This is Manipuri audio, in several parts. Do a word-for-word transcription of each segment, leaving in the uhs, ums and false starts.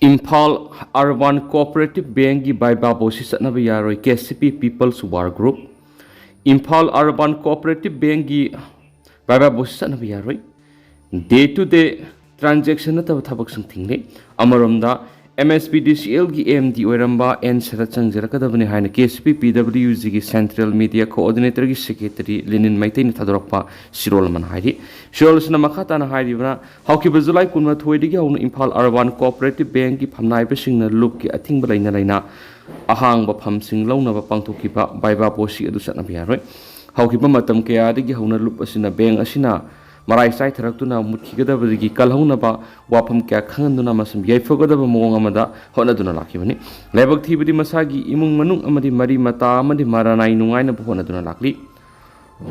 ꯏꯝꯐꯥꯜ ꯑꯔꯕꯥꯟ ꯀꯣꯑꯣꯄꯔꯦꯇꯤꯚ ꯕꯦꯡꯒꯤ ꯕꯥꯏꯕꯥꯕꯣꯁꯤ ꯆꯠꯅꯕ ꯌꯥꯔꯣꯏ, K C P people's war group. Imphal urban cooperative ꯕꯦꯡꯒꯤ ꯕꯥꯏꯕꯥꯕꯣꯁꯤ ꯆꯠꯅꯕ ꯌꯥꯔꯣꯏ꯫ ꯗꯦ ꯇꯨ ꯗꯦ ꯇ꯭ꯔꯥꯟꯖꯦꯛꯁꯟ ꯅꯠꯇꯕ ꯊꯕꯛꯁꯤꯡ ꯊꯤꯡꯂꯤ꯫ ꯑꯃꯔꯣꯝꯗ, ꯑꯦꯝ ꯑꯦꯁ ꯄꯤ ꯗꯤ ꯁꯤ ꯑꯦꯜꯒꯤ ꯑꯦꯝ ꯗꯤ ꯑꯣꯏꯔꯝꯕ ꯑꯦꯟ ꯁꯔꯠ ꯆꯪꯖꯔꯛꯀꯗꯕꯅꯤ ꯍꯥꯏꯅ ꯀꯦ ꯁꯤ ꯄꯤ ꯄꯤ ꯗꯕ꯭ꯂꯤꯌꯨ ꯖꯤꯒꯤ ꯁꯦꯟꯇ꯭ꯔꯦꯜ ꯃꯤꯗꯤꯌꯥ ꯀꯣꯑꯣꯔꯗꯤꯅꯦꯇꯔꯒꯤ ꯁꯦꯀ꯭ꯔꯦꯇꯔꯤ ꯂꯦꯅꯤꯟ ꯃꯩꯇꯩꯅ ꯊꯥꯗꯣꯔꯛꯄ ꯁꯤꯔꯣꯜ ꯑꯃꯅ ꯍꯥꯏꯔꯤ꯫ ꯁꯤꯔꯣꯜ ꯑꯁꯤꯅ ꯃꯈꯥ ꯇꯥꯅ ꯍꯥꯏꯔꯤꯕꯅ, ꯍꯧꯈꯤꯕ ꯖꯨꯂꯥꯏ ꯀꯨꯟꯃꯥꯊꯣꯏꯗꯒꯤ ꯍꯧꯅ ꯏꯝꯐꯥꯜ ꯑꯔꯕꯥꯟ ꯀꯣꯑꯣꯄꯔꯦꯇꯤꯚ ꯕꯦꯡꯒꯤ ꯐꯝꯅꯥꯏꯕꯁꯤꯡꯅ ꯂꯨꯞꯀꯤ ꯑꯊꯤꯡꯕ ꯂꯩꯅ ꯂꯩꯅ ꯑꯍꯥꯡꯕ ꯐꯝꯁꯤꯡ ꯂꯧꯅꯕ ꯄꯥꯡꯊꯣꯛꯈꯤꯕ ꯕꯥꯏꯕꯥ ꯕꯣꯁꯤ ꯑꯗꯨ ꯆꯠꯅꯕ ꯌꯥꯔꯣꯏ꯫ ꯍꯧꯈꯤꯕ ꯃꯇꯝ ꯀꯌꯥꯗꯒꯤ ꯍꯧꯅ ꯂꯨꯞ ꯑꯁꯤꯅ ꯕꯦꯡ ꯑꯁꯤꯅ ꯃꯔꯥꯏ ꯆꯥꯏꯊꯔꯛꯇꯨꯅ ꯃꯨꯠꯈꯤꯒꯗꯕꯗꯒꯤ ꯀꯜꯍꯧꯅꯕ ꯋꯥꯐꯝ ꯀꯌꯥ ꯈꯪꯍꯟꯗꯨꯅ ꯑꯃꯁꯨꯡ ꯌꯥꯏꯐꯒꯗꯕ ꯃꯑꯣꯡ ꯑꯃꯗ ꯍꯣꯠꯅꯗꯨꯅ ꯂꯥꯛꯈꯤꯕꯅꯤ꯫ ꯂꯥꯏꯕꯛ ꯊꯤꯕꯗꯤ ꯃꯁꯥꯒꯤ ꯏꯃꯨꯡ ꯃꯅꯨꯡ ꯑꯃꯗꯤ ꯃꯔꯤ ꯃꯇꯥ ꯑꯃꯗꯤ ꯃꯔꯥꯅꯥꯏ ꯅꯨꯡꯉꯥꯏꯅꯕ ꯍꯣꯠꯅꯗꯨꯅ ꯂꯥꯛꯂꯤ꯫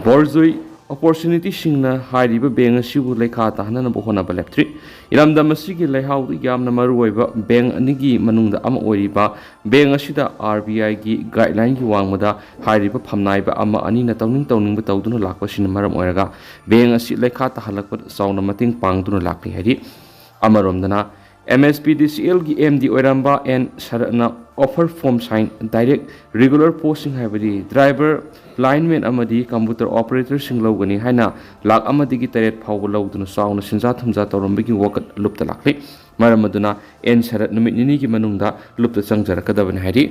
ꯕꯣꯔꯖꯣꯏ ꯑꯣꯄꯣꯔꯆꯨꯅꯤꯇꯤꯁꯤꯡꯅ ꯍꯥꯏꯔꯤꯕ ꯕꯦꯡ ꯑꯁꯤꯕꯨ ꯂꯩꯈꯥ ꯇꯥꯍꯟꯅꯅꯕ ꯍꯣꯠꯅꯕ ꯂꯦꯞꯇ꯭ꯔꯤ꯫ ꯏꯔꯝꯗꯝ ꯑꯁꯤꯒꯤ ꯂꯩꯍꯥꯎꯗ ꯌꯥꯝꯅ ꯃꯔꯨꯑꯣꯏꯕ ꯕꯦꯡ ꯑꯅꯤꯒꯤ ꯃꯅꯨꯡꯗ ꯑꯃ ꯑꯣꯏꯔꯤꯕ ꯕꯦꯡ ꯑꯁꯤꯗ ꯑꯥꯔ ꯕꯤ ꯑꯥꯏꯒꯤ ꯒꯥꯏꯗꯂꯥꯏꯟꯒꯤ ꯋꯥꯡꯃꯗ ꯍꯥꯏꯔꯤꯕ ꯐꯝꯅꯥꯏꯕ ꯑꯃ ꯑꯅꯤꯅ ꯇꯧꯅꯤꯡ ꯇꯧꯅꯤꯡꯕ ꯇꯧꯗꯨꯅ ꯂꯥꯛꯄꯁꯤꯅ ꯃꯔꯝ ꯑꯣꯏꯔꯒ ꯕꯦꯡ ꯑꯁꯤ ꯂꯩꯈꯥ ꯇꯥꯍꯜꯂꯛꯄꯗ ꯆꯥꯎꯅ ꯃꯇꯦꯡ ꯄꯥꯡꯗꯨꯅ ꯂꯥꯛꯂꯤ ꯍꯥꯏꯔꯤ꯫ ꯑꯃꯔꯣꯝꯗꯅ, ꯑꯦꯝ ꯑꯦꯁ ꯄꯤ ꯗꯤ ꯁꯤ ꯑꯦꯜꯒꯤ ꯑꯦꯝ ꯗꯤ ꯑꯣꯏꯔꯝꯕ ꯑꯦꯟ ꯁꯔꯠꯅ offer form sign direct regular ꯄꯣꯁꯁꯤꯡ ꯍꯥꯏꯕꯗꯤ ꯗ꯭ꯔꯥꯏꯚꯔ, ꯂꯥꯏꯟꯃꯦꯟ ꯑꯃꯗꯤ ꯀꯝꯄ꯭ꯌꯨꯇꯔ ꯑꯣꯄꯔꯦꯇꯔꯁꯤꯡ ꯂꯧꯒꯅꯤ ꯍꯥꯏꯅ ꯂꯥꯈ ꯑꯃꯗꯒꯤ ꯇꯔꯦꯠ ꯐꯥꯎꯕ ꯂꯧꯗꯨꯅ ꯆꯥꯎꯅ ꯁꯦꯟꯖꯥ ꯊꯨꯝꯖꯥ ꯇꯧꯔꯝꯕꯒꯤ ꯋꯥꯀꯠ ꯂꯨꯞꯇ ꯂꯥꯛꯂꯤ꯫ ꯃꯔꯝ ꯑꯗꯨꯅ ꯑꯦꯟ ꯁꯔꯠ ꯅꯨꯃꯤꯠ ꯅꯤꯅꯤꯒꯤ ꯃꯅꯨꯡꯗ ꯂꯨꯞꯇ ꯆꯪꯖꯔꯛꯀꯗꯕꯅꯤ ꯍꯥꯏꯔꯤ꯫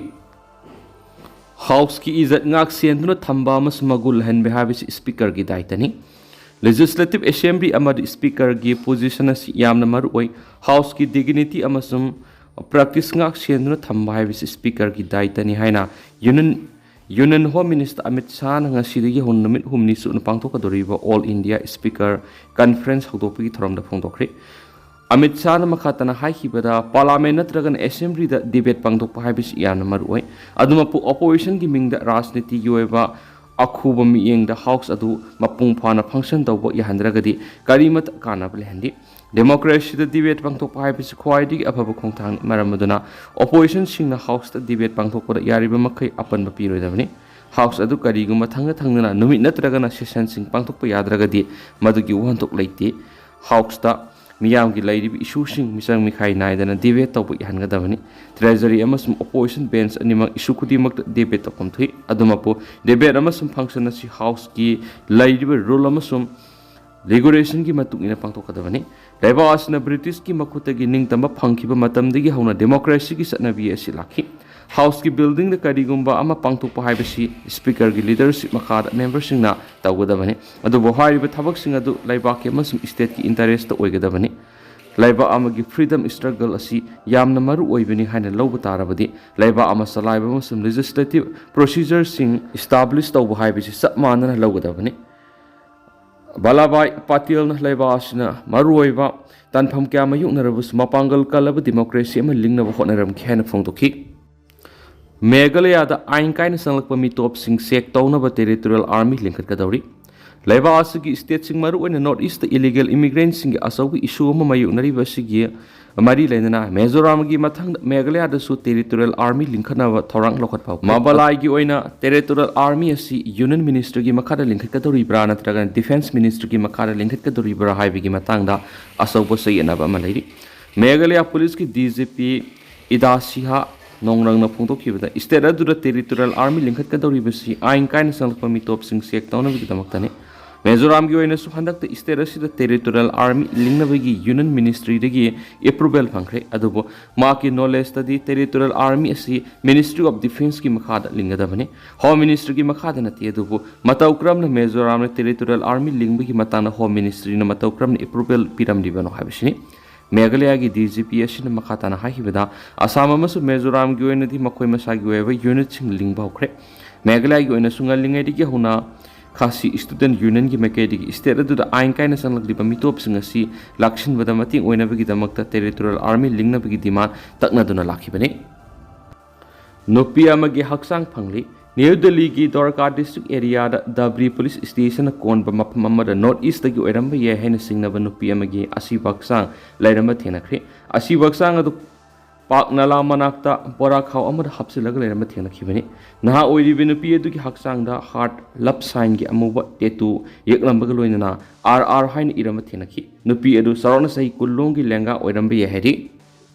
ꯍꯥꯎꯁꯀꯤ ꯏꯖꯠ ꯉꯥꯛ ꯁꯦꯟꯗꯨꯅ ꯊꯝꯕ ꯑꯃꯁꯨꯡ ꯃꯒꯨꯟ ꯂꯩꯍꯟꯕ ꯍꯥꯏꯕꯁꯤ ꯁ꯭ꯄꯤꯀꯔꯒꯤ ꯗꯥꯏꯇꯅꯤ꯫ ꯂꯦꯖꯤꯁꯂꯦꯇꯤꯚ ꯑꯦꯁꯦꯝꯕ꯭ꯂꯤ ꯑꯃꯗ ꯁ꯭ꯄꯤꯀꯔꯒꯤ ꯄꯣꯖꯤꯁꯟ ꯑꯁꯤ ꯌꯥꯝꯅ ꯃꯔꯨꯑꯣꯏ꯫ ꯍꯥꯎꯁꯀꯤ ꯗꯤꯒꯅꯤꯇꯤ ꯑꯃꯁꯨꯡ ꯄ꯭ꯔꯦꯁꯇꯤꯖ ꯉꯥꯛ ꯁꯦꯟꯗꯨꯅ ꯊꯝꯕ ꯍꯥꯏꯕꯁꯤ ꯁ꯭ꯄꯤꯀꯔꯒꯤ ꯗꯥꯏꯇꯅꯤ ꯍꯥꯏꯅ union, union home minister Amit ꯁꯥꯍꯅ ꯉꯁꯤꯗꯒꯤ ꯍꯧꯅ ꯅꯨꯃꯤꯠ ꯍꯨꯝꯅꯤ ꯆꯨꯞꯅ ꯄꯥꯡꯊꯣꯛꯀꯗꯧꯔꯤꯕ ꯑꯣꯜ ꯏꯟꯗꯤꯌꯥ ꯁ꯭ꯄꯤꯀꯔ ꯀꯟꯐꯔꯦꯟꯁ ꯍꯧꯗꯣꯛꯄꯒꯤ ꯊꯧꯔꯝꯗ ꯐꯣꯡꯗꯣꯛꯈ꯭ꯔꯦ꯫ ꯑꯃꯤꯠ ꯁꯥꯍꯅ ꯃꯈꯥ ꯇꯥꯅ ꯍꯥꯏꯈꯤꯕꯗ, ꯄꯥꯔꯂꯥꯃꯦꯟ ꯅꯠꯇ꯭ꯔꯒꯅ ꯑꯦꯁꯦꯝꯕ꯭ꯂꯤꯗ ꯗꯤꯕꯦꯠ ꯄꯥꯡꯊꯣꯛꯄ ꯍꯥꯏꯕꯁꯤ ꯌꯥꯝꯅ ꯃꯔꯨꯑꯣꯏ꯫ ꯑꯗꯨꯃꯛꯄꯨ, ꯑꯣꯄꯣꯖꯤꯁꯟꯒꯤ ꯃꯤꯡꯗ ꯔꯥꯖꯅꯤꯇꯤꯒꯤ ꯑꯣꯏꯕ ꯑꯈꯨꯕ ꯃꯤꯠꯌꯦꯡꯗ ꯍꯥꯎꯁ ꯑꯗꯨ ꯃꯄꯨꯡ ꯐꯥꯅ ꯐꯪꯁꯟ ꯇꯧꯕ ꯌꯥꯍꯟꯗ꯭ꯔꯒꯗꯤ ꯀꯔꯤꯃꯠꯇ ꯀꯥꯟꯅꯕ ꯂꯩꯍꯟꯗꯦ꯫ ꯗꯦꯃꯣꯀ꯭ꯔꯦꯁꯤꯗ ꯗꯤꯕꯦꯠ ꯄꯥꯡꯊꯣꯛꯄ ꯍꯥꯏꯕꯁꯤ ꯈ꯭ꯋꯥꯏꯗꯒꯤ ꯑꯐꯕ ꯈꯣꯡꯊꯥꯡꯅꯤ꯫ ꯃꯔꯝ ꯑꯗꯨꯅ, ꯑꯣꯄꯣꯖꯤꯁꯟꯁꯤꯡꯅ ꯍꯥꯎꯁꯇ ꯗꯤꯕꯦꯠ ꯄꯥꯡꯊꯣꯛꯄꯗ ꯌꯥꯔꯤꯕ ꯃꯈꯩ ꯑꯄꯟꯕ ꯄꯤꯔꯣꯏꯗꯕꯅꯤ꯫ ꯍꯥꯎꯁ ꯑꯗꯨ ꯀꯔꯤꯒꯨꯝꯕ ꯊꯪꯅ ꯊꯪꯅꯅ ꯅꯨꯃꯤꯠ ꯅꯠꯇ꯭ꯔꯒꯅ ꯁꯦꯁꯟꯁꯤꯡ ꯄꯥꯡꯊꯣꯛꯄ ꯌꯥꯗ꯭ꯔꯒꯗꯤ, ꯃꯗꯨꯒꯤ ꯋꯥꯍꯟꯊꯣꯛ ꯂꯩꯇꯦ꯫ ꯍꯥꯎꯁꯇ ꯃꯤꯌꯥꯝꯒꯤ ꯂꯩꯔꯤꯕ ꯏꯁꯨꯁꯤꯡ ꯃꯤꯆꯪ ꯃꯤꯈꯥꯏ ꯅꯥꯏꯗꯅ ꯗꯤꯕꯦꯠ ꯇꯧꯕ ꯌꯥꯍꯟꯒꯗꯕꯅꯤ꯫ ꯇ꯭ꯔꯦꯖꯔꯤ ꯑꯃꯁꯨꯡ ꯑꯣꯄꯣꯖꯤꯁꯟ ꯕꯦꯟꯆ ꯑꯅꯤꯃꯛ ꯏꯁꯨ ꯈꯨꯗꯤꯡꯃꯛꯇ ꯗꯤꯕꯦꯠ ꯇꯧꯐꯝ ꯊꯣꯛꯏ꯫ ꯑꯗꯨꯃꯛꯄꯨ, ꯗꯤꯕꯦꯠ ꯑꯃꯁꯨꯡ ꯐꯪꯁꯟ ꯑꯁꯤ ꯍꯥꯎꯁꯀꯤ ꯂꯩꯔꯤꯕ ꯔꯨꯜ ꯑꯃꯁꯨꯡ ꯔꯤꯒꯨꯂꯦꯁꯟꯒꯤ ꯃꯇꯨꯡ ꯏꯟꯅ ꯄꯥꯡꯊꯣꯛꯀꯗꯕꯅꯤ꯫ ꯂꯩꯕꯥꯛ ꯑꯁꯤꯅ ꯕ꯭ꯔꯤꯇꯤꯁꯀꯤ ꯃꯈꯨꯠꯇꯒꯤ ꯅꯤꯡꯇꯝꯕ ꯐꯪꯈꯤꯕ ꯃꯇꯝꯗꯒꯤ ꯍꯧꯅ ꯗꯦꯃꯣꯀ꯭ꯔꯦꯁꯤꯒꯤ ꯆꯠꯅꯕꯤ ꯑꯁꯤ ꯂꯥꯛꯈꯤ꯫ ꯍꯥꯎꯁꯀꯤ ꯕꯤꯜꯗꯤꯡꯗ ꯀꯔꯤꯒꯨꯝꯕ ꯑꯃ ꯄꯥꯡꯊꯣꯛꯄ ꯍꯥꯏꯕꯁꯤ ꯁ꯭ꯄꯤꯀꯔꯒꯤ ꯂꯤꯗꯔꯁꯤꯞ ꯃꯈꯥꯗ ꯃꯦꯝꯕꯔꯁꯤꯡꯅ ꯇꯧꯒꯗꯕꯅꯤ꯫ ꯑꯗꯨꯕꯨ ꯍꯥꯏꯔꯤꯕ ꯊꯕꯛꯁꯤꯡ ꯑꯗꯨ ꯂꯩꯕꯥꯛꯀꯤ ꯑꯃꯁꯨꯡ ꯁ꯭ꯇꯦꯠꯀꯤ ꯏꯟꯇꯔꯦꯁꯇ ꯑꯣꯏꯒꯗꯕꯅꯤ꯫ ꯂꯩꯕꯥꯛ ꯑꯃꯒꯤ ꯐ꯭ꯔꯤꯗꯝ ꯁ꯭ꯇ꯭ꯔꯒꯜ ꯑꯁꯤ ꯌꯥꯝꯅ ꯃꯔꯨ ꯑꯣꯏꯕꯅꯤ ꯍꯥꯏꯅ ꯂꯧꯕ ꯇꯥꯔꯕꯗꯤ, ꯂꯩꯕꯥꯛ ꯑꯃ ꯆꯂꯥꯏꯕ ꯑꯃꯁꯨꯡ ꯂꯦꯖꯤꯁꯂꯦꯇꯤꯚ ꯄ꯭ꯔꯣꯁꯤꯖꯔꯁꯤꯡ ꯏꯁꯇꯥꯕ꯭ꯂꯤꯁ ꯇꯧꯕ ꯍꯥꯏꯕꯁꯤ ꯆꯞ ꯃꯥꯟꯅꯅ ꯂꯧꯒꯗꯕꯅꯤ꯫ ꯚꯥꯂꯥꯚꯥꯏ ꯄꯥꯇꯦꯜꯅ ꯂꯩꯕꯥꯛ ꯑꯁꯤꯅ ꯃꯔꯨꯑꯣꯏꯕ ꯇꯥꯟꯐꯝ ꯀꯌꯥ ꯃꯥꯌꯣꯛꯅꯔꯕꯁꯨ ꯃꯄꯥꯡꯒꯜ ꯀꯜꯂꯕ ꯗꯦꯃꯣꯀ꯭ꯔꯦꯁꯤ ꯑꯃ ꯂꯤꯡꯅꯕ ꯍꯣꯠꯅꯔꯝꯈꯤ ꯍꯥꯏꯅ ꯐꯣꯡꯗꯣꯛꯈꯤ꯫ ꯃꯦꯘꯥꯂꯌꯥꯗ ꯑꯥꯏꯟ ꯀꯥꯏꯅ ꯆꯪꯂꯛꯄ ꯃꯤꯇꯣꯞꯁꯤꯡ ꯆꯦꯛ ꯇꯧꯅꯕ ꯇꯦꯔꯤꯇꯣꯔꯤꯌꯦꯜ ꯑꯥꯔꯃꯤ ꯂꯤꯡꯈꯠꯀꯗꯧꯔꯤ꯫ ꯂꯩꯕꯥꯛ ꯑꯁꯤꯒꯤ ꯁ꯭ꯇꯦꯠꯁꯤꯡ, ꯃꯔꯨꯑꯣꯏꯅ ꯅꯣꯔꯠ ꯏꯁꯇ ꯏꯂꯤꯒꯦꯜ ꯏꯃꯤꯒ꯭ꯔꯦꯟꯠꯁꯤꯡꯒꯤ ꯑꯆꯧꯕ ꯏꯁꯨ ꯑꯃ ꯃꯥꯌꯣꯛꯅꯔꯤꯕ ꯑꯁꯤꯒꯤ ꯃꯔꯤ ꯂꯩꯅꯅ ꯃꯤꯖꯣꯔꯥꯝꯒꯤ ꯃꯊꯪꯗ ꯃꯦꯘꯥꯂꯌꯥꯗꯁꯨ ꯇꯦꯔꯤꯇꯣꯔꯤꯌꯦꯜ ꯑꯥꯔꯃꯤ ꯂꯤꯡꯈꯠꯅꯕ ꯊꯧꯔꯥꯡ ꯂꯧꯈꯠꯄ ꯍꯧꯈ꯭ꯔꯦ꯫ ꯃꯥꯕꯂꯥꯏꯒꯤ ꯑꯣꯏꯅ ꯇꯦꯔꯤꯇꯣꯔꯤꯌꯦꯜ ꯑꯥꯔꯃꯤ ꯑꯁꯤ ꯌꯨꯅꯤꯌꯟ ꯃꯤꯅꯤꯁꯇ꯭ꯔꯤꯒꯤ ꯃꯈꯥꯗ ꯂꯤꯡꯈꯠꯀꯗꯧꯔꯤꯕ꯭ꯔꯥ ꯅꯠꯇ꯭ꯔꯒꯅ ꯗꯤꯐꯦꯟꯁ ꯃꯤꯅꯤꯁꯇ꯭ꯔꯤꯒꯤ ꯃꯈꯥꯗ ꯂꯤꯡꯈꯠꯀꯗꯧꯔꯤꯕ꯭ꯔꯥ ꯍꯥꯏꯕꯒꯤ ꯃꯇꯥꯡꯗ ꯑꯆꯧꯕ ꯆꯌꯦꯠꯅꯕ ꯑꯃ ꯂꯩꯔꯤ꯫ ꯃꯦꯘꯥꯂꯌꯥ ꯄꯨꯂꯤꯁꯀꯤ ꯗꯤ ꯖꯤ ꯄꯤ ꯏꯗꯥ ꯁꯤꯍꯥ ꯅꯣꯡꯔꯪꯅ ꯐꯣꯡꯗꯣꯛꯈꯤꯕꯗ, ꯁ꯭ꯇꯦꯠ ꯑꯗꯨꯗ ꯇꯦꯔꯤꯇꯣꯔꯤꯌꯦꯜ ꯑꯥꯔꯃꯤ ꯂꯤꯡꯈꯠꯀꯗꯧꯔꯤꯕꯁꯤ ꯑꯥꯏꯟ ꯀꯥꯏꯅ ꯆꯪꯂꯛꯄ ꯃꯤꯇꯣꯞꯁꯤꯡ ꯆꯦꯛ ꯇꯧꯅꯕꯒꯤꯗꯃꯛꯇꯅꯤ꯫ ꯃꯤꯖꯣꯔꯥꯝꯒꯤ ꯑꯣꯏꯅꯁꯨ ꯍꯟꯗꯛꯇ ꯁ꯭ꯇꯦꯠ ꯑꯁꯤꯗ ꯇꯦꯔꯤꯇꯣꯔꯤꯌꯦꯜ ꯑꯥꯔꯃꯤ ꯂꯤꯡꯅꯕꯒꯤ ꯌꯨꯅꯤꯌꯟ ꯃꯤꯅꯤꯁꯇ꯭ꯔꯤꯗꯒꯤ ꯑꯦꯄ꯭ꯔꯨꯚꯦꯜ ꯐꯪꯈ꯭ꯔꯦ꯫ ꯑꯗꯨꯕꯨ ꯃꯍꯥꯛꯀꯤ ꯅꯣꯂꯦꯖꯇꯗꯤ ꯇꯦꯔꯤꯇꯣꯔꯤꯌꯦꯜ ꯑꯥꯔꯃꯤ ꯑꯁꯤ ꯃꯤꯅꯤꯁꯇ꯭ꯔꯤ ꯑꯣꯐ ꯗꯤꯐꯦꯟꯁꯀꯤ ꯃꯈꯥꯗ ꯂꯤꯡꯒꯗꯕꯅꯤ, ꯍꯣꯝ ꯃꯤꯅꯤꯁꯇ꯭ꯔꯤꯒꯤ ꯃꯈꯥꯗ ꯅꯠꯇꯦ꯫ ꯑꯗꯨꯕꯨ ꯃꯇꯧ ꯀꯔꯝꯅ ꯃꯤꯖꯣꯔꯥꯝꯅ ꯇꯦꯔꯤꯇꯣꯔꯤꯌꯦꯜ ꯑꯥꯔꯃꯤ ꯂꯤꯡꯕꯒꯤ ꯃꯇꯥꯡꯗ ꯍꯣꯝ ꯃꯤꯅꯤꯁꯇ꯭ꯔꯤꯅ ꯃꯇꯧ ꯀꯔꯝꯅ ꯑꯦꯄ꯭ꯔꯨꯚꯦꯜ ꯄꯤꯔꯝꯂꯤꯕꯅꯣ ꯍꯥꯏꯕꯁꯤꯅꯤ꯫ ꯃꯦꯘꯥꯂꯌꯥꯒꯤ ꯗꯤ ꯖꯤ ꯄꯤ ꯑꯁꯤꯅ ꯃꯈꯥ ꯇꯥꯅ ꯍꯥꯏꯈꯤꯕꯗ, ꯑꯁꯥꯝ ꯑꯃꯁꯨꯡ ꯃꯤꯖꯣꯔꯥꯝꯒꯤ ꯑꯣꯏꯅꯗꯤ ꯃꯈꯣꯏ ꯃꯁꯥꯒꯤ ꯑꯣꯏꯕ ꯌꯨꯅꯤꯠꯁꯤꯡ ꯂꯤꯡꯕ ꯍꯧꯈ꯭ꯔꯦ꯫ ꯃꯦꯘꯥꯂꯌꯥꯒꯤ ꯑꯣꯏꯅꯁꯨ ꯉꯜꯂꯤꯉꯩꯗꯒꯤ ꯍꯧꯅ ꯈꯥꯁꯤ ꯁ꯭ꯇꯨꯗꯦꯟꯠ ꯌꯨꯅꯤꯌꯟꯒꯤ ꯃꯥꯏꯀꯩꯗꯒꯤ ꯁ꯭ꯇꯦꯠ ꯑꯗꯨꯗ ꯑꯥꯏꯟ ꯀꯥꯏꯅ ꯆꯪꯂꯛꯂꯤꯕ ꯃꯤꯇꯣꯞꯁꯤꯡ ꯑꯁꯤ ꯂꯥꯛꯁꯤꯟꯕꯗ ꯃꯇꯦꯡ ꯑꯣꯏꯅꯕꯒꯤꯗꯃꯛꯇ ꯇꯦꯔꯤꯇꯣꯔꯤꯌꯦꯜ ꯑꯥꯔꯃꯤ ꯂꯤꯡꯅꯕꯒꯤ ꯗꯤꯃꯥꯟ ꯇꯛꯅꯗꯨꯅ ꯂꯥꯛꯈꯤꯕꯅꯤ꯫ ꯅꯨꯄꯤ ꯑꯃꯒꯤ ꯍꯛꯆꯥꯡ ꯐꯪꯂꯤ꯫ ꯅ꯭ꯌꯨ ꯗꯤꯜꯂꯤꯒꯤ ꯗꯣꯔꯀꯥ ꯗꯤꯁꯇ꯭ꯔꯤꯛ ꯑꯦꯔꯤꯌꯥꯗ ꯗꯕ꯭ꯔꯤ ꯄꯨꯂꯤꯁ ꯁ꯭ꯇꯦꯁꯟꯅ ꯀꯣꯟꯕ ꯃꯐꯝ ꯑꯃꯗ ꯅꯣꯔꯠ ꯏꯁꯇꯒꯤ ꯑꯣꯏꯔꯝꯕ ꯌꯥꯏ ꯍꯥꯏꯅ ꯆꯤꯡꯅꯕ ꯅꯨꯄꯤ ꯑꯃꯒꯤ ꯑꯁꯤꯕ ꯍꯛꯆꯥꯡ ꯂꯩꯔꯝꯕ ꯊꯦꯡꯅꯈ꯭ꯔꯦ꯫ ꯑꯁꯤꯕ ꯍꯛꯆꯥꯡ ꯑꯗꯨ ꯄꯥꯛ ꯅꯂꯥ ꯃꯅꯥꯛꯇ ꯕꯣꯔꯥ ꯈꯥꯎ ꯑꯃꯗ ꯍꯥꯞꯆꯤꯜꯂꯒ ꯂꯩꯔꯝꯕ ꯊꯦꯡꯅꯈꯤꯕꯅꯤ꯫ ꯅꯍꯥ ꯑꯣꯏꯔꯤꯕꯤ ꯅꯨꯄꯤ ꯑꯗꯨꯒꯤ ꯍꯛꯆꯥꯡꯗ heart love signꯒꯤ ꯑꯃꯨꯕ tattoo ꯌꯦꯛꯂꯝꯕꯒ ꯂꯣꯏꯅꯅ ꯑꯥꯔ ꯑꯥꯔ ꯍꯥꯏꯅ ꯏꯔꯝꯕ ꯊꯦꯡꯅꯈꯤ꯫ ꯅꯨꯄꯤ ꯑꯗꯨ ꯆꯥꯎꯔꯥꯛꯅ ꯆꯍꯤ ꯀꯨꯟ ꯂꯣꯝꯒꯤ ꯂꯦꯡꯒꯥ ꯑꯣꯏꯔꯝꯕ ꯌꯥꯏ ꯍꯥꯏꯔꯤ꯫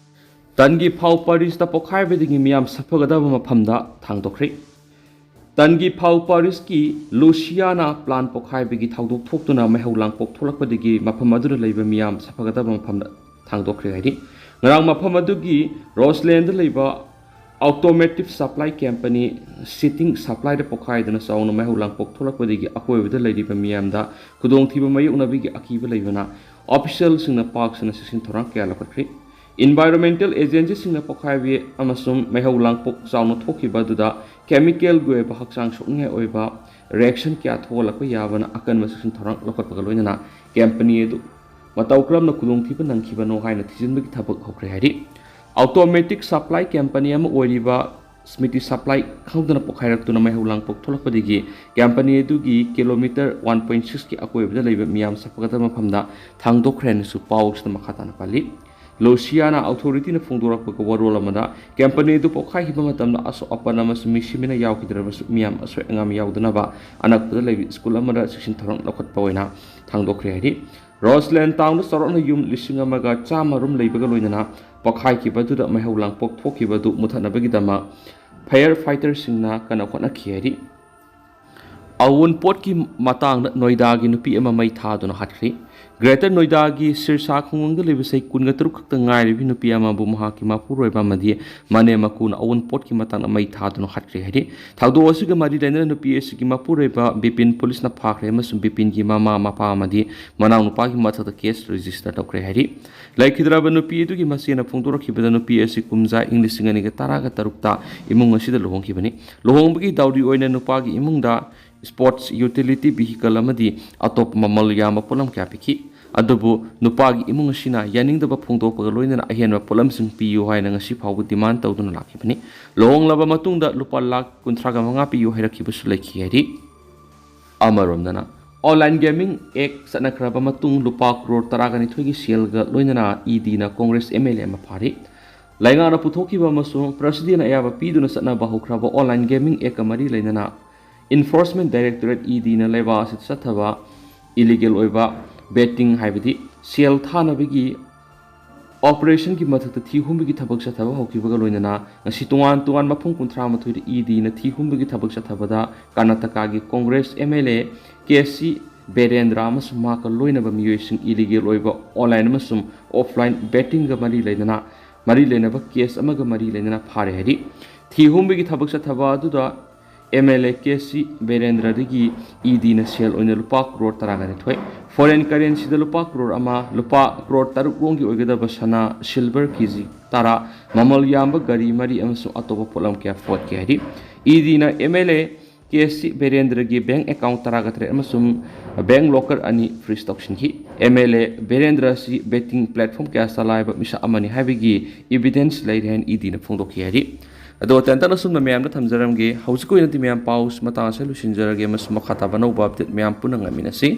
ꯇꯟꯒꯤ ꯐꯥꯎ ꯄꯥꯔꯤꯁꯇ ꯄꯣꯈꯥꯏꯕꯗꯒꯤ ꯃꯤꯌꯥꯝ ꯁꯥꯐꯒꯗꯕ ꯃꯐꯝꯗ ꯊꯥꯡꯗꯣꯛꯈ꯭ꯔꯦ꯫ ꯇꯟꯒꯤ ꯐꯥꯎ ꯄꯥꯔꯤꯁꯀꯤ ꯂꯨꯁꯤꯌꯥꯅꯥ ꯄ꯭ꯂꯥꯟ ꯄꯣꯈꯥꯏꯕꯒꯤ ꯊꯧꯗꯣꯛ ꯊꯣꯛꯇꯨꯅ ꯃꯩꯍꯧ ꯂꯥꯡꯄꯣꯛ ꯊꯣꯛꯂꯛꯄꯗꯒꯤ ꯃꯐꯝ ꯑꯗꯨꯗ ꯂꯩꯕ ꯃꯤꯌꯥꯝ ꯁꯥꯐꯒꯗꯕ ꯃꯐꯝꯗ ꯊꯥꯡꯗꯣꯛꯈ꯭ꯔꯦ ꯍꯥꯏꯔꯤ꯫ ꯉꯔꯥꯡ ꯃꯐꯝ ꯑꯗꯨꯒꯤ ꯔꯣꯁꯂꯦꯟꯗ ꯂꯩꯕ automotive supply company Seating Supplyꯗ ꯄꯣꯈꯥꯏꯗꯨꯅ ꯆꯥꯎꯅ ꯃꯩꯍꯧ ꯂꯥꯡꯄꯣꯛ ꯊꯣꯛꯂꯛꯄꯗꯒꯤ ꯑꯀꯣꯏꯕꯗ ꯂꯩꯔꯤꯕ ꯃꯤꯌꯥꯝꯗ ꯈꯨꯗꯣꯡꯊꯤꯕ ꯃꯥꯌꯣꯛꯅꯕꯒꯤ ꯑꯀꯤꯕ ꯂꯩꯕꯅ officialꯁꯤꯡꯅ ꯄꯥꯛ ꯁꯟꯅ ꯆꯦꯛꯁꯤꯟ ꯊꯧꯔꯥꯡ ꯀꯌꯥ ꯂꯧꯈꯠꯈ꯭ꯔꯤ꯫ Environmental agencyꯁꯤꯡꯅ ꯄꯣꯈꯥꯏꯕ ꯑꯃꯁꯨꯡ ꯃꯩꯍꯧ ꯂꯥꯡꯄꯣꯛ ꯆꯥꯎꯅ ꯊꯣꯛꯈꯤꯕ ꯑꯗꯨꯗ chemicalꯒꯤ ꯑꯣꯏꯕ ꯍꯛꯆꯥꯡ ꯁꯣꯛꯅꯤꯡꯉꯥꯏ ꯑꯣꯏꯕ reaction ꯀꯌꯥ ꯊꯣꯛꯍꯜꯂꯛꯄ ꯌꯥꯕꯅ ꯑꯀꯟꯕ ꯆꯦꯛꯁꯤꯟ ꯊꯧꯔꯥꯡ ꯂꯧꯈꯠꯄꯒ ꯂꯣꯏꯅꯅ company ꯑꯗꯨ ꯃꯇꯧ ꯀꯔꯝꯅ ꯈꯨꯗꯣꯡꯊꯤꯕ ꯅꯪꯈꯤꯕꯅꯣ ꯍꯥꯏꯅ ꯊꯤꯖꯤꯟꯕꯒꯤ ꯊꯕꯛ ꯍꯧꯈ꯭ꯔꯦ ꯍꯥꯏꯔꯤ꯫ Automotive supply company ꯑꯃ ꯑꯣꯏꯔꯤꯕ Smiti Supply ꯈꯪꯍꯧꯗꯅ ꯄꯣꯈꯥꯏꯔꯛꯇꯨꯅ ꯃꯩꯍꯧ ꯂꯥꯡꯄꯣꯛ ꯊꯣꯛꯂꯛꯄꯗꯒꯤ company ꯑꯗꯨꯒꯤ kilometre one point sixꯀꯤ ꯑꯀꯣꯏꯕꯗ ꯂꯩꯕ ꯃꯤꯌꯥꯝ ꯁꯥꯐꯒꯗꯕ ꯃꯐꯝꯗ ꯊꯥꯡꯗꯣꯛꯈ꯭ꯔꯦ ꯍꯥꯏꯅꯁꯨ ꯄꯥꯎꯁꯤꯗ ꯃꯈꯥ ꯇꯥꯅ ꯄꯜꯂꯤ꯫ ꯂꯨꯁꯤꯌꯥꯅꯥ authorityꯅ ꯐꯣꯡꯗꯣꯔꯛꯄꯒ ꯋꯥꯔꯣꯜ ꯑꯃꯗ company ꯑꯗꯨ ꯄꯣꯈꯥꯏꯈꯤꯕ ꯃꯇꯝꯗ ꯑꯁꯣꯛ ꯑꯄꯟ ꯑꯃꯁꯨꯡ ꯃꯤꯁꯤ ꯃꯤꯅ ꯌꯥꯎꯈꯤꯗ꯭ꯔꯕꯁꯨ ꯃꯤꯌꯥꯝ ꯑꯁꯣꯏ ꯑꯉꯥꯝ ꯌꯥꯎꯗꯅꯕ ꯑꯅꯛꯄꯗ ꯂꯩꯕ school ꯑꯃꯗ ꯆꯦꯛꯁꯤꯟ ꯊꯧꯔꯥꯡ ꯂꯧꯈꯠꯄ ꯑꯣꯏꯅ ꯊꯥꯡꯗꯣꯛꯈ꯭ꯔꯦ ꯍꯥꯏꯔꯤ꯫ ꯔꯣꯁꯂꯦꯟ ꯇꯥꯎꯟꯗ ꯆꯥꯎꯔꯥꯛꯅ ꯌꯨꯝ ꯂꯤꯁꯤꯡ ꯑꯃꯒ ꯆꯥꯝꯃ ꯔꯣꯝ ꯂꯩꯕꯒ ꯂꯣꯏꯅꯅ ꯄꯣꯈꯥꯏꯈꯤꯕ ꯑꯗꯨꯗ ꯃꯩꯍꯧ ꯂꯥꯡꯄꯣꯛ ꯊꯣꯛꯈꯤꯕ ꯑꯗꯨ ꯃꯨꯊꯠꯅꯕꯒꯤꯗꯃꯛ fire fighterꯁꯤꯡꯅ ꯀꯟꯅ ꯍꯣꯠꯅꯈꯤ ꯍꯥꯏꯔꯤ꯫ ꯑꯋꯨꯟꯄꯣꯠꯀꯤ ꯃꯇꯥꯡꯗ ꯅꯣꯏꯗꯥꯒꯤ ꯅꯨꯄꯤ ꯑꯃ ꯃꯩ ꯊꯥꯗꯨꯅ ꯍꯥꯠꯈ꯭ꯔꯦ꯫ ꯒ꯭ꯔꯦꯇꯔ ꯅꯣꯏꯗꯥꯒꯤ ꯁꯤꯔꯁꯥ ꯈꯨꯡꯒꯪꯗ ꯂꯩꯕ ꯆꯍꯤ ꯀꯨꯟꯒ ꯇꯔꯨꯛ ꯈꯛꯇ ꯉꯥꯏꯔꯤꯕꯤ ꯅꯨꯄꯤ ꯑꯃꯕꯨ ꯃꯍꯥꯛꯀꯤ ꯃꯄꯨꯔꯣꯏꯕ ꯑꯃꯗꯤ ꯃꯅꯦꯝ ꯃꯀꯨꯅ ꯑꯋꯨꯟꯄꯣꯠꯀꯤ ꯃꯇꯥꯡꯗ ꯃꯩ ꯊꯥꯗꯨꯅ ꯍꯥꯠꯈ꯭ꯔꯦ ꯍꯥꯏꯔꯤ꯫ ꯊꯧꯗꯣꯛ ꯑꯁꯤꯒ ꯃꯔꯤ ꯂꯩꯅꯅ ꯅꯨꯄꯤ ꯑꯁꯤꯒꯤ ꯃꯄꯨꯔꯣꯏꯕ ꯕꯤꯄꯤꯟ ꯄꯨꯂꯤꯁꯅ ꯐꯥꯈ꯭ꯔꯦ ꯑꯃꯁꯨꯡ ꯕꯤꯄꯤꯟꯒꯤ ꯃꯃꯥ ꯃꯄꯥ ꯑꯃꯗꯤ ꯃꯅꯥꯎꯅꯨꯄꯥꯒꯤ ꯃꯊꯛꯇ case register ꯇꯧꯈ꯭ꯔꯦ ꯍꯥꯏꯔꯤ꯫ ꯂꯩꯈꯤꯗ꯭ꯔꯕ ꯅꯨꯄꯤ ꯑꯗꯨꯒꯤ ꯃꯆꯦꯅ ꯐꯣꯡꯗꯣꯔꯛꯈꯤꯕꯗ ꯅꯨꯄꯤ ꯑꯁꯤ ꯀꯨꯝꯖꯥ ꯏꯪ ꯂꯤꯁꯤꯡ ꯑꯅꯤꯒ ꯇꯔꯥꯒ ꯇꯔꯨꯛꯇ ꯏꯃꯨꯡ ꯑꯁꯤꯗ ꯂꯨꯍꯣꯡꯈꯤꯕꯅꯤ꯫ ꯂꯨꯍꯣꯡꯕꯒꯤ ꯗꯥꯎꯔꯤ ꯑꯣꯏꯅ ꯅꯨꯄꯥꯒꯤ ꯏꯃꯨꯡꯗ sports utility vehicle ꯑꯃꯗꯤ ꯑꯇꯣꯞꯄ ꯃꯃꯜ ꯌꯥꯝꯕ ꯄꯣꯠꯂꯝ ꯀꯌꯥ ꯄꯤꯈꯤ꯫ ꯑꯗꯨꯕꯨ ꯅꯨꯄꯥꯒꯤ ꯏꯃꯨꯡ ꯑꯁꯤꯅ ꯌꯥꯅꯤꯡꯗꯕ ꯐꯣꯡꯗꯣꯛꯄꯒ ꯂꯣꯏꯅꯅ ꯑꯍꯦꯟꯕ ꯄꯣꯠꯂꯝꯁꯤꯡ ꯄꯤꯌꯨ ꯍꯥꯏꯅ ꯉꯁꯤ ꯐꯥꯎꯕ demand ꯇꯧꯗꯨꯅ ꯂꯥꯛꯈꯤꯕꯅꯤ꯫ ꯂꯨꯍꯣꯡꯂꯕ ꯃꯇꯨꯡꯗ ꯂꯨꯄꯥ ꯂꯥꯈ ꯀꯨꯟꯊ꯭ꯔꯥꯒ ꯃꯉꯥ ꯄꯤꯌꯨ ꯍꯥꯏꯔꯛꯈꯤꯕꯁꯨ ꯂꯩꯈꯤ ꯍꯥꯏꯔꯤ꯫ ꯑꯃꯔꯣꯝꯗꯅ online gaming act ꯆꯠꯅꯈ꯭ꯔꯕ ꯃꯇꯨꯡ ꯂꯨꯄꯥ ꯀ꯭ꯔꯣꯔ ꯇꯔꯥꯒ ꯅꯤꯊꯣꯏꯒꯤ ꯁꯦꯜꯒ ꯂꯣꯏꯅꯅ EDꯅ Congress MLA ꯑꯃ ꯐꯥꯔꯤ꯫ ꯂꯩꯉꯥꯛꯅ ꯄꯨꯊꯣꯛꯈꯤꯕ ꯑꯃꯁꯨꯡ ꯄ꯭ꯔꯁꯤꯗꯦꯟꯅ ꯑꯌꯥꯕ ꯄꯤꯗꯨꯅ ꯆꯠꯅꯕ ꯍꯧꯈ꯭ꯔꯕ online gaming actꯀ ꯃꯔꯤ ꯂꯩꯅꯅ Enforcement Directorate, EDꯅ ꯂꯩꯕꯥꯛ ꯑꯁꯤꯗ ꯆꯠꯊꯕ illegal ꯑꯣꯏꯕ betting, ꯍꯥꯏꯕꯗꯤ ꯁꯦꯜ ꯊꯥꯅꯕꯒꯤ operationꯒꯤ ꯃꯊꯛꯇ ꯊꯤ ꯍꯨꯝꯕꯒꯤ ꯊꯕꯛ ꯆꯠꯊꯕ ꯍꯧꯈꯤꯕꯒ ꯂꯣꯏꯅꯅ ꯉꯁꯤ ꯇꯣꯉꯥꯟ ꯇꯣꯉꯥꯟꯕ ꯃꯐꯝ ꯀꯨꯟꯊ꯭ꯔꯥ ꯃꯥꯊꯣꯏꯗ EDꯅ ꯊꯤ ꯍꯨꯝꯕꯒꯤ ꯊꯕꯛ ꯆꯠꯊꯕꯗ ꯀꯔꯅꯥꯇꯀꯥꯒꯤ Congress MLA K C Birendra ꯑꯃꯁꯨꯡ ꯃꯍꯥꯛꯀ ꯂꯣꯏꯅꯕ ꯃꯤꯑꯣꯏꯁꯤꯡ illegal ꯑꯣꯏꯕ online ꯑꯃꯁꯨꯡ offline bettingꯒ ꯃꯔꯤ ꯂꯩꯅꯅ, ꯃꯔꯤ ꯂꯩꯅꯕ case ꯑꯃꯒ ꯃꯔꯤ ꯂꯩꯅꯅ ꯐꯥꯔꯦ ꯍꯥꯏꯔꯤ꯫ ꯊꯤ ꯍꯨꯝꯕꯒꯤ ꯊꯕꯛ ꯆꯠꯊꯕ ꯑꯗꯨꯗ MLA ꯀꯦ ꯁꯤ ꯕꯤꯔꯦꯟꯗ꯭ꯔꯗꯒꯤ EDꯅ ꯁꯦꯜ ꯑꯣꯏꯅ ꯂꯨꯄꯥ ꯀ꯭ꯔꯣꯔ ꯇꯔꯥꯒ ꯅꯤꯊꯣꯏ, foreign currencyꯗ ꯂꯨꯄꯥ ꯀ꯭ꯔꯣꯔ ꯑꯃ, ꯂꯨꯄꯥ ꯀ꯭ꯔꯣꯔ ꯇꯔꯨꯛ ꯔꯣꯝꯒꯤ ꯑꯣꯏꯒꯗꯕ ꯁꯅꯥ, silver ꯀꯦ ꯖꯤ ꯇꯔꯥ, ꯃꯃꯜ ꯌꯥꯝꯕ ꯒꯥꯔꯤ ꯃꯔꯤ ꯑꯃꯁꯨꯡ ꯑꯇꯣꯞꯄ ꯄꯣꯠꯂꯝ ꯀꯌꯥ ꯐꯥꯒꯠꯈꯤ ꯍꯥꯏꯔꯤ꯫ EDꯅ MLA K C ꯕꯤꯔꯦꯟꯗ꯭ꯔꯒꯤ bank account ꯇꯔꯥꯒ ꯇꯔꯦꯠ ꯑꯃꯁꯨꯡ bank locker ꯑꯅꯤ freeze ꯇꯧꯁꯤꯟꯈꯤ꯫ MLA ꯕꯤꯔꯦꯟꯗ꯭ꯔ ꯑꯁꯤ betting platform ꯀꯌꯥ ꯆꯂꯥꯏꯕ ꯃꯤꯁꯛ ꯑꯃꯅꯤ ꯍꯥꯏꯕꯒꯤ evidence ꯂꯩꯔꯦ ꯍꯥꯏꯅ EDꯅ ꯐꯣꯡꯗꯣꯛꯈꯤ ꯍꯥꯏꯔꯤ꯫ ꯑꯗꯣ ꯇꯦꯟꯇꯛꯅ ꯁꯨꯝꯅ ꯃꯌꯥꯝꯗ ꯊꯝꯖꯔꯝꯒꯦ꯫ ꯍꯧꯖꯤꯛꯀꯤ ꯑꯣꯏꯅꯗꯤ ꯃꯌꯥꯝ pause ꯃꯇꯥꯡ ꯑꯁꯤꯗ ꯂꯣꯏꯁꯤꯟꯖꯔꯒꯦ ꯑꯃꯁꯨꯡ ꯃꯈꯥ ꯇꯥꯕ ꯑꯅꯧꯕ update ꯃꯌꯥꯝ ꯄꯨꯟꯅ ꯉꯥꯏꯃꯤꯟꯅꯁꯤ꯫